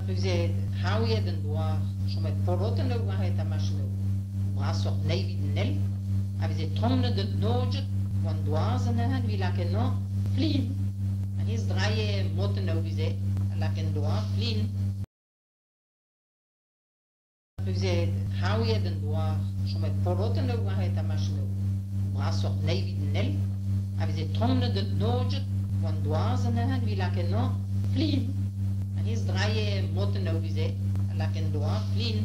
Veze c'haouiet an douar, chomet polotennoù war-hed ar machinoù. Brasoc'h nei evit an ell, a veze tromnet an nojed war an doaz anezhañ evit lakaat ennañ plin. Ha hennezh 'drailhe motennoù 'veze a lakae an douar plin. Veze c'haouiet an douar, chomet polotennoù war-hed ar machinoù. Brasoc'h nei evit an ell, a veze tromnet an nojed war an doaz anezhañ evit lakaat ennañ plin. Ha hennezh 'drailhe motennoù 'veze a lakae an douar plin.